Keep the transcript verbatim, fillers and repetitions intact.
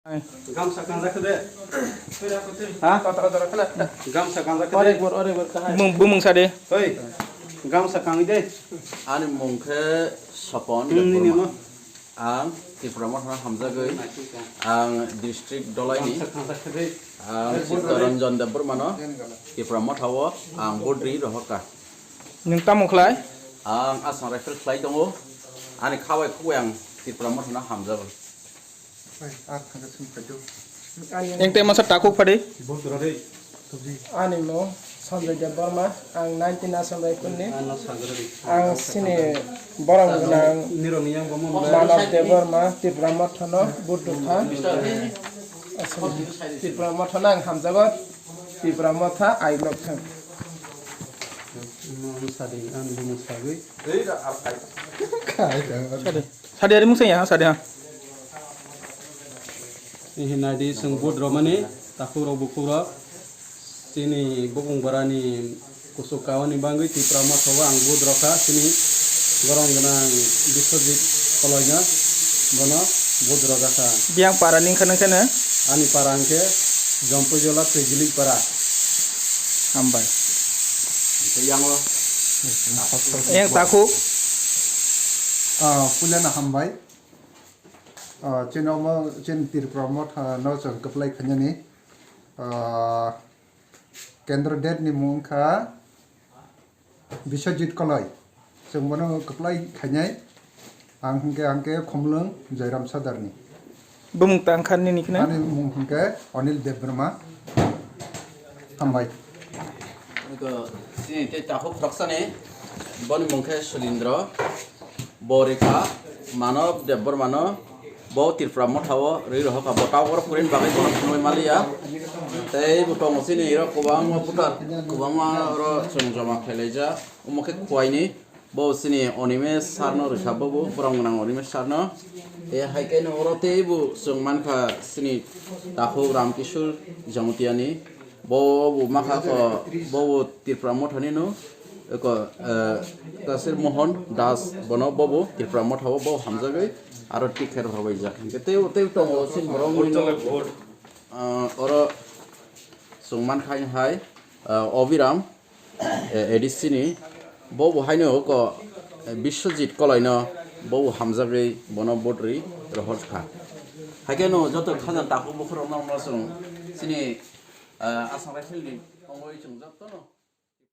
Gamsa kanjak de. Ha? Gamsa kanjak de. Bumung, bumung sa de. Oi. Gamsa kangwi de. Ani mung khe Sopon Debbarma. Ang Tipra Motha no hamjagwi. Ang district Dolaini. Ang Chittaranjan Debbarma no Tipra Motha o ang bodri rohorkha. Nwng tamo khlai? Ang aswng rifle khlai tongo. Ani khabai khugui ang Tipra Motha no hamjago. Ang thangkhe sum khaidi. Ang tei masa takhuk phadi. Ani mung Sanjoy Debbarma, ang nineteen Assam Rifle ni. Ang sini borok gwnang Manav Debbarma, Tipra Motha no vote rwkha. Tipra Motha no ang hamjago, Tipra Motha I love them. Sadi, ang bumung sagwi. Sadi. Sadi ari mung sanya, sadi ha. Hinai di chwng vote rwmani takhuk rok bukhuk rok. Chini bukung bwrani kuchuk kauni bagwi Tipra Motha o ang vote rwkha. Chini borok gwnang Biswajit Koloi no bono vote rwjakha. Biyang para ni wngkha nang khe no? Ani para hwnkhe Jompuijola Twijlik para. Hambai. Hwnkhe yango. Yang takhuk. Ah, puilano hambai. Ah, chini omo, chini Tipra Motha no chwng kwplai khainani. Ah, candidate ni mung wngkha Biswajit Koloi. Chwng bono kwplai khainai. Ang hwnkhe, ang khe Khumlwng Joyram Sadarni. Bumung tang kha nini khna? Ani mung hwnkhe Anil Debbarma. Hambai. Niko, chini tei takhuk khoroksani, boni mung khe Sulindro, bo rikha Manav Debbarma no, bo Tipra Motha o rwi rohorkha, bo tabok oro purin bagwi bono phunugwi maliya. Tei bo tongo chini oro kwbangma voter, kwbangma oro chwng joma khlailaijak, omo khe Khowai ni. Bo chini Onimesh sir no rwkha, bo bo borok gwnang Onimesh sir no. E hai khe no oro tei bo chwng mankha chini takhuk Ramkishore Jamatia ni. Bo bo makha ko, bo bo Tipra Motha ni no. Eko, eh, Kasir Mohan Das bono bo bo Tipra Motha o bo hamjagwi aro ticket rwbaijak. Hwnkhe tei tei tongo chini borok ni no. Ah, oro chwng mankha hai, ah, Obiram, eh, A D C ni, bo bo haino ko, eh, Biswajit Koloi no bo bo hamjagwi bono vote rwi rohor kha. Haikhe no joto khajang takhuk bukhuk rok no chwng chini, eh, Assam Rifle ni tongwi chwng joto no.